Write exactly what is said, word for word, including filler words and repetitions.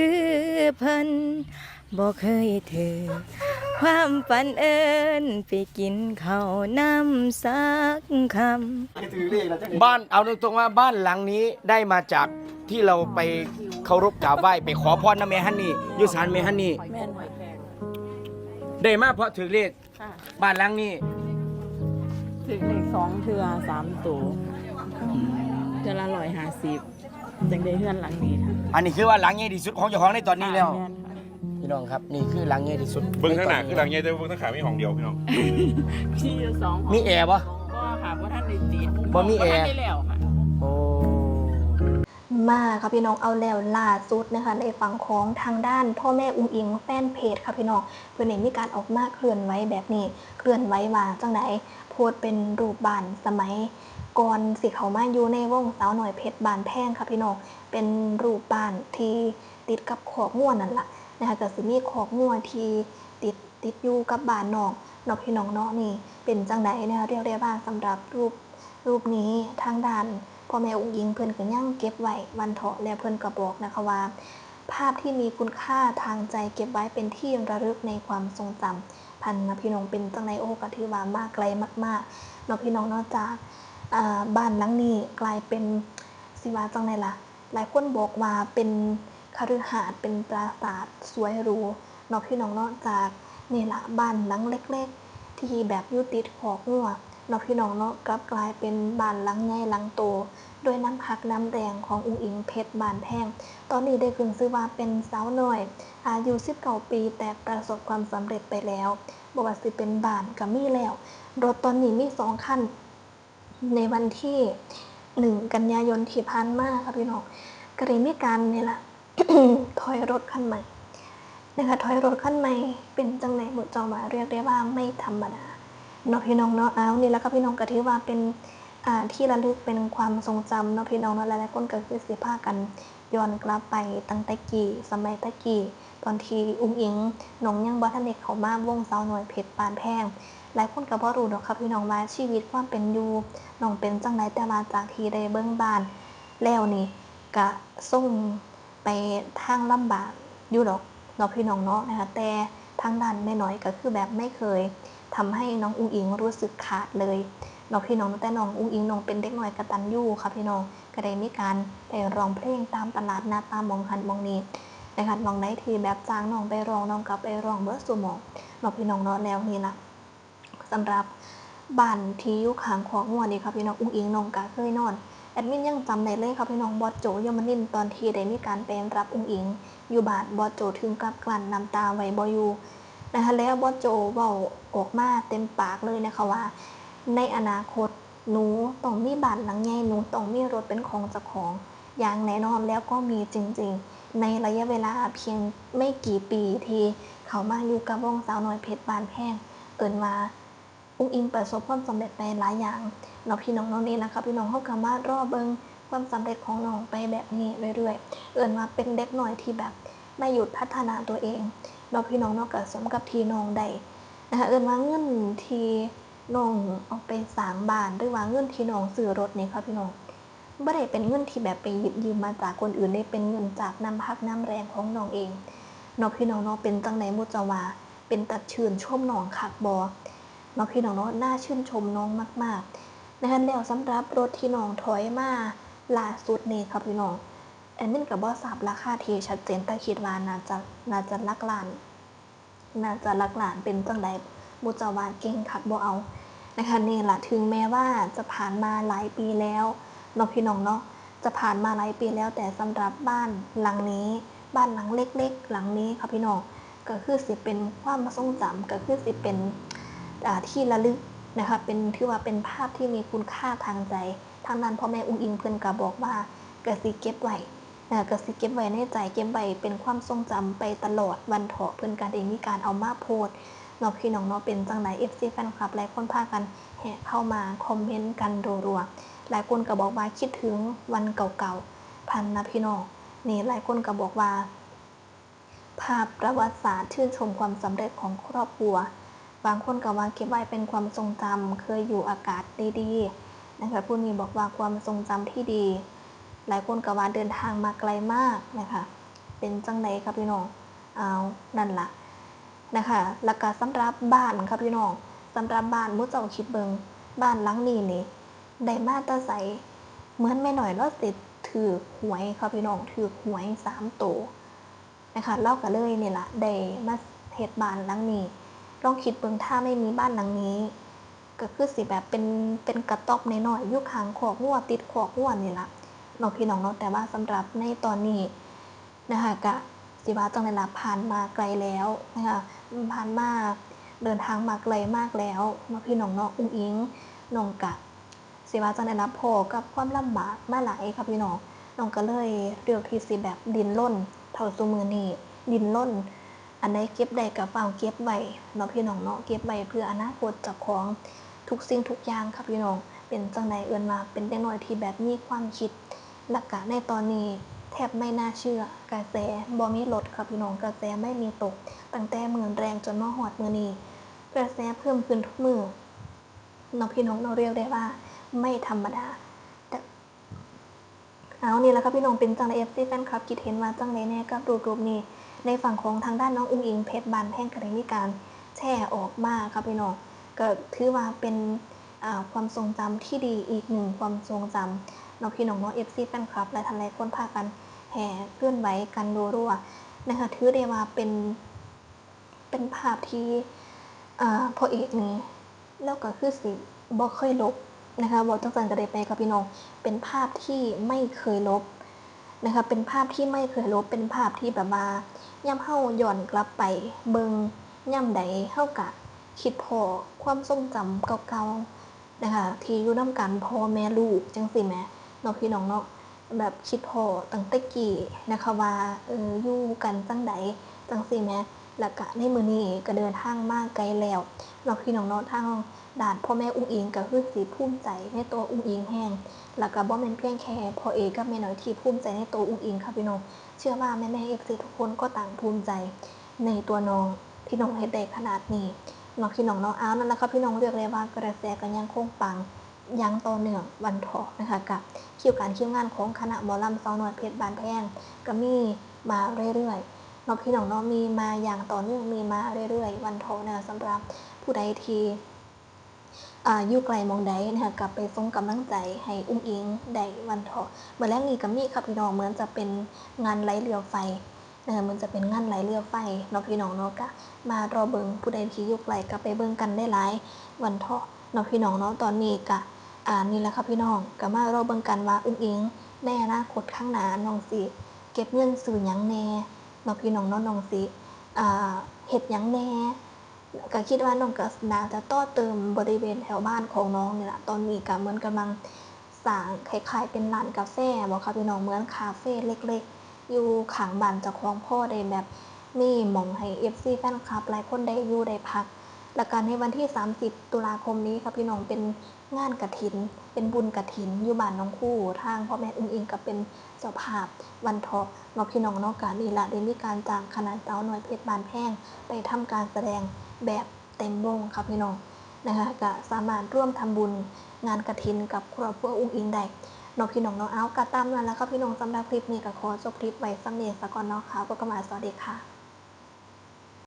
คือเพิ่นบ่เคยถือความฝันเอิ้นไปกินข้าวนำสักคำ บ้านเอาตรงๆว่าบ้านหลังนี้ได้มาจากที่เราไปเคารพกราบไหว้ไปขอพรนะแม่ฮันนี่อยู่ศาลแม่ฮันนี่ แม่นค่ะ ได้มาเพราะถือเลข ค่ะ บ้านหลังนี้ ถือเลขสองเทือสามตัวเทือละร้อยห้าสิบจังได้เฮือนหลังนี้ค่ะ อันนี้คือว่าหลังใหญ่ที่สุดของเจ้าของในตอนนี้แล้ว แม่นค่ะ พี่น้องครับนี่คือหลังใหญ่ที่สุด เบิ่งข้างหน้าคือหลังใหญ่แต่เบิ่งข้างขามีห้องเดียวพี่น้อง มีอยู่สองห้อง มีแอร์ปะ บ่ค่ะบ่ทันได้ติด บ่มีแอร์ บ่ทันได้แล้วค่ะ โอ้ มาค่ะพี่น้องเอาแล้วล่าสุดนะคะในฝั่งของทางด้านพ่อแม่อุ๋งอิ๋งแฟนเพจค่ะพี่น้องเพื่อนเองมีการออกมาเคลื่อนไหวแบบนี้เคลื่อนไหวว่าจังไดโพสต์เป็นรูปบ้านสมัยก่อนสิเขามาอยู่ในวงสาวน้อยเพชรบ้านแพงค่ะพี่น้องเป็นรูปบ้านที่ติดกับคอกงัวนั่นล่ะนะคะก็สิมีคอกงัวที่ติดติดอยู่กับบ้านน้องเนาะพี่น้องเนาะนี่เป็นจังไดนะคะเรียกได้ว่าสำหรับรูป รูปนี้ทางด้านพ่อแม่อุ๋งอิ๋งเพิ่นก็ยังเก็บไว้วันเถาะและเพิ่นก็บอกนะคะว่า ภาพที่มีคุณค่าทางใจเก็บไว้เป็นที่ระลึกในความทรงจำพันนะพี่น้องเป็นจังไดโอ้ก็ถือว่ามาไกลมากๆเนาะพี่น้องเนาะจากอ่าบ้านหลังนี้กลายเป็นสิว่าจังไดล่ะ หลายคนบอกว่าเป็นคฤหาสน์เป็นปราสาทสวยหรูเนาะพี่น้องเนาะจากนี่ละบ้านหลังเล็กๆ ที่แบบอยู่ติดคอกงัวเนาะพี่น้องเนาะกลับกลายเป็นบ้านหลังใหญ่หลังโตด้วยน้ำฮักน้ำแรงของอุ๋งอิ๋งเพชรบ้านแพง ตอนนี้ได้ขึ้นชื่อว่าเป็นสาวน้อย อายุสิบเก้าปีแต่ประสบความสำเร็จไปแล้วบ่ว่าสิเป็นบ้านก็มีแล้ว รถตอนนี้มีสองคัน ในวันที่หนึ่งกันยายนที่ผ่านมาค่ะพี่น้องก็ได้มีการนี่ละ ถอยรถคันใหม่นะคะถอยรถคันใหม่เป็นจังได๋หมู่เจ้าว่าเรียกได้ว่าไม่ธรรมดาเนาะพี่น้องเนาะเอานี่ละค่ะพี่น้องก็ถือว่าเป็นอ่าที่ระลึกเป็นความทรงจำเนาะพี่น้องเนาะหลายๆคนก็คือสิพากันย้อนกลับไปตั้งแต่กี้สมัยแต่กี้ตอนที่อุ๋งอิ๋งน้องยังบ่ทันได้เข้ามาวงสาวน้อยเพชรบ้านแพง หลายคนก็บ่รู้ดอกค่ะพี่น้องว่าชีวิตความเป็นอยู่น้องเป็นจังไดแต่ว่าจากที่ได้เบิ่งบ้านแล้วนี่ก็ส่งไปทางลำบากอยู่ดอกเนาะพี่น้องเนาะนะคะแต่ทางด้านแม่น้อยก็คือแบบไม่เคยทำให้น้องอุ๋งอิ๋งรู้สึกขาดเลยเนาะพี่น้องแต่น้องอุ๋งอิ๋งน้องเป็นเด็กน้อยกตัญญูค่ะพี่น้องก็ได้มีการไปร้องเพลงตามตลาดนัดตามหม่องหั้นหม่องนี้นะคะหม่องใดที่แบบจ้างน้องไปร้องน้องก็ไปร้องเบิดซุหม่องเนาะพี่น้องเนาะแล้วนี่ล่ะ สำหรับบ้านที่อยู่ข้างคอกงัวนี่ค่ะพี่น้องอุ๋งอิ๋งน้องกะเคยนอนแอดมินยังจำได้เลยค่ะพี่น้องบอสโจยมนินทร์ตอนที่ได้มีการไปรับอุ๋งอิ๋งอยู่บ้านบอสโจถึงกับกลั้นน้ำตาไว้บ่อยู่นะคะแล้วบอสโจเว้าออกมาเต็มปากเลยนะคะว่า ในอนาคตหนูต้องมีบ้านหลังใหญ่หนูต้องมีรถเป็นของเจ้าของอย่างแน่นอนแล้วก็มีจริงๆ ในระยะเวลาเพียงไม่กี่ปีที่เขามาอยู่กับวงสาวน้อยเพชรบ้านแพงเอิ้นว่า อุ๋งอิ๋งประสบความสำเร็จในหลายอย่างเนาะพี่น้องเนาะนี่นะคะพี่น้องเฮาก็มารอเบิ่งความสำเร็จของน้องไปแบบนี้เรื่อยๆ เอิ้นว่าเป็นเด็กน้อยที่แบบไม่หยุดพัฒนาตัวเองเนาะพี่น้องเนาะก็สมกับที่น้องได้นะคะเอิ้นว่าเงินที่น้องเอาไปสร้างบ้านหรือว่าเงินที่น้องซื้อรถนี่ค่ะพี่น้องบ่ได้เป็นเงินที่แบบไปหยิบยืมมาจากคนอื่นได้เป็นเงินจากน้ำพักน้ำแรงของน้องเองเนาะพี่น้องเนาะเป็นจังได๋หมู่เจ้าว่าเป็นตาชื่นชมน้องคักบ่ เนาะพี่น้องเนาะน่าชื่นชมน้องมากๆนะคะแล้วสำหรับรถที่น้องถอยมาล่าสุดนี่ค่ะพี่น้องแอดมินก็บ่ทราบราคาที่ชัดเจนแต่คิดว่าน่าจะน่าจะหลักล้านน่าจะหลักล้านเป็นจังใดหมู่เจ้าว่าเก่งคักบ่เอานะคะนี่ล่ะถึงแม้ว่าจะผ่านมาหลายปีแล้วเนาะพี่น้องเนาะจะผ่านมาหลายปีแล้วแต่สำหรับบ้านหลังนี้ บ้านหลังเล็กๆ หลังนี้ค่ะพี่น้องก็คือสิเป็นความทรงจำก็คือสิเป็นอ่าที่ระลึกนะคะเป็นถือว่าเป็นภาพที่มีคุณค่าทางใจทางด้านพ่อแม่อุ๋งอิ๋งเพิ่นก็บอกว่าก็สิเก็บไว้นะคะก็สิเก็บไว้ในใจเก็บไว้เป็นความทรงจำไปตลอดวันเถาะเพิ่นก็ได้มีการเอามาโพสต์เนาะพี่น้องเนาะเป็นจังใด๋ เอฟซี แฟนคลับหลายคนพากันแห่เข้ามาคอมเมนต์กันรัวๆหลายคนก็บอกว่าคิดถึงวันเก่าๆพันนะพี่น้องนี่หลายคนก็บอกว่า ภาพประวัติศาสตร์ชื่นชมความสำเร็จของครอบครัว บางคนก็ว่าเก็บไว้เป็นความทรงจำเคยอยู่อากาศดีๆนะคะผู้นี้บอกว่าความทรงจำที่ดี หลายคนก็ว่าเดินทางมาไกลมากนะคะ เป็นจั่งใดครับพี่น้อง เอา นั่นล่ะนะคะ แล้วก็สำหรับบ้านครับพี่น้อง สำหรับบ้าน หมู่เจ้าคิดเบิ่ง บ้านหลังนี้นี่ ได้มาแต่ไส เหมือนแม่น้อยลาวสิถืกหวยครับพี่น้อง ถืกหวยสามโตนะคะ ลาวก็เลยนี่ล่ะ ได้มาเฮ็ดบ้านหลังนี้ ลองคิดเบิ่ง ถ้าไม่มีบ้านหลังนี้ ก็คือสิแบบเป็น เป็นกระต๊อบน้อยๆ อยู่ข้างคอกงัว ติดคอกงัวนี่ล่ะเนาะพี่น้องเนาะ แต่ว่าสำหรับในตอนนี้นะคะ ก็สิว่าจั่งใดล่ะ ผ่านมาไกลแล้วนะคะ ผ่านมา เดินทางมาไกลมากแล้วเนาะพี่น้องเนาะ อุ๋งอิ๋ง น้องก็สิว่าจั่งใดล่ะ พ้อกับความลำบากมาหลายค่ะพี่น้อง น้องก็เลยเลือกที่สิแบบดิ้นรน เท่าซุมื้อนี้ ดิ้นรน อันใดเก็บได้ก็ฟ้าวเก็บไว้เนาะพี่น้องเนาะ เก็บไว้เพื่ออนาคตเจ้าของ ทุกสิ่งทุกอย่างค่ะพี่น้อง เป็นจั่งใด เอิ้นว่าเป็นเด็กน้อยที่แบบมีความคิด และกะในตอนนี้แทบไม่น่าเชื่อ กระแสบ่มีลดค่ะพี่น้อง กระแสไม่มีตก ตั้งแต่มื้อแรกจนมาฮอดมื้อนี้ กระแสเพิ่มขึ้นทุกมื้อเนาะพี่น้องเนาะ เรียกได้ว่าไม่ธรรมดา แต่ เอา นี่แหละค่ะพี่น้อง เป็นจั่งใด เอฟซี แฟนคลับ คิดเห็นว่าจั่งใดแน่กับรูปๆนี้ ในฝั่งของทางด้านน้องอุ๋งอิ๋ง เพชรบ้านแพง ก็ได้มีการแชร์ออกมาค่ะพี่น้อง ก็ถือว่าเป็น อ่า ความทรงจำที่ดีอีกหนึ่งความทรงจำเนาะพี่น้องเนาะ เอฟซี แฟนคลับ หลายท่านหลายคนพากันแห่เคลื่อนไหวกันรัวๆนะคะ ถือได้ว่าเป็น เป็นภาพที่ อ่า พ่อเอกนี่ ลาวก็คือสิบ่เคยลบนะคะ เว้าจั่งซั้นก็ได้ไปค่ะพี่น้อง เป็นภาพที่ไม่เคยลบนะคะ เป็นภาพที่ไม่เคยลบ เป็นภาพที่แบบว่า ยามเฮาย้อนกลับไปเบิ่งยามใด เฮาก็คิดพ้อความทรงจำเก่าๆนะคะ ที่อยู่นำกันพ่อแม่ลูกจั่งซี้แหมเนาะพี่น้องเนาะ แบบคิดพ้อตั้งแต่กี้นะคะว่า เออ อยู่กันจั่งใดจั่งซี้แหม แล้วก็ในมื้อนี้ก็เดินทางมาไกลแล้วเนาะพี่น้องเนาะ ทางด้านพ่อแม่อุ๋งอิ๋งก็คือสิภูมิใจในตัวอุ๋งอิ๋งแฮง แล้วก็บ่แม่นเพียงแค่พ่อเอกกับแม่น้อยที่ภูมิใจในตัวอุ๋งอิ๋งค่ะพี่น้อง เชื่อว่าแม่ๆ เอฟซี ทุกคนก็ต่างภูมิใจในตัวน้องที่น้องเฮ็ดได้ขนาดนี้เนาะพี่น้องเนาะ เอา นั่นล่ะค่ะพี่น้อง เรียกได้ว่ากระแสก็ยังคงปัง อย่างต่อเนื่องวันเถาะนะคะ กับคิวการคิวงานของคณะหมอลำสาวน้อยเพชรบ้านแพง ก็มีมาเรื่อยๆเนาะพี่น้องเนาะ มีมาอย่างต่อเนื่อง มีมาเรื่อยๆวันเถาะนะคะ สำหรับผู้ใดที่ อ่า อยู่ไกลหม่องใดนะคะ ก็ไปส่งกำลังใจให้อุ๋งอิ๋งได้วันเถาะ มื้อแลงนี้ก็มีค่ะพี่น้อง เหมือนจะเป็นงานไหลเรือไฟนะคะ เหมือนจะเป็นงานไหลเรือไฟเนาะพี่น้องเนาะ ก็มารอเบิ่ง ผู้ใดที่อยู่ไกลก็ไปเบิ่งกันได้หลายวันเถาะ เนาะพี่น้องเนาะ ตอนนี้ก็ อ่า นี่แหละค่ะพี่น้อง ก็มารอเบิ่งกันว่าอุ๋งอิ๋งในอนาคตข้างหน้าน้องสิเก็บเงินซื้อหยังแหน่เนาะพี่น้องเนาะ น้องสิ อ่า เฮ็ดหยังแหน่ ก็คิดว่าน้องก็น่าจะต่อเติมบริเวณแถวบ้านของน้องนี่ล่ะ ตอนนี้ก็เหมือนกำลังสร้างคล้ายๆเป็นร้านกาแฟบ่คะพี่น้อง เหมือนคาเฟเล็กๆ อยู่ข้างบ้านเจ้าของ พอได้แบบมีหม่องให้ เอฟซี แฟนคลับหลายคนได้อยู่ได้พัก แล้วก็ในวันที่สามสิบตุลาคมนี้ค่ะพี่น้อง เป็นงานกฐิน เป็นบุญกฐินอยู่บ้านหนองคู ทางพ่อแม่อุ๋งอิ๋งก็เป็นเจ้าภาพวันเถาะเนาะพี่น้องเนาะ ก็นี่ล่ะได้มีการจ้างคณะสาวน้อยเพชรบ้านแพงไปทำการแสดงแบบเต็มวงค่ะพี่น้องนะคะ ก็สามารถร่วมทำบุญงานกฐินกับครอบครัวอุ๋งอิ๋งได้เนาะพี่น้องเนาะ เอา ก็ตามนั้นล่ะค่ะพี่น้อง สำหรับคลิปนี้ก็ขอจบคลิปไว้ส่ำนี้ซะก่อนเนาะค่ะ พบกันใหม่ สวัสดีค่ะ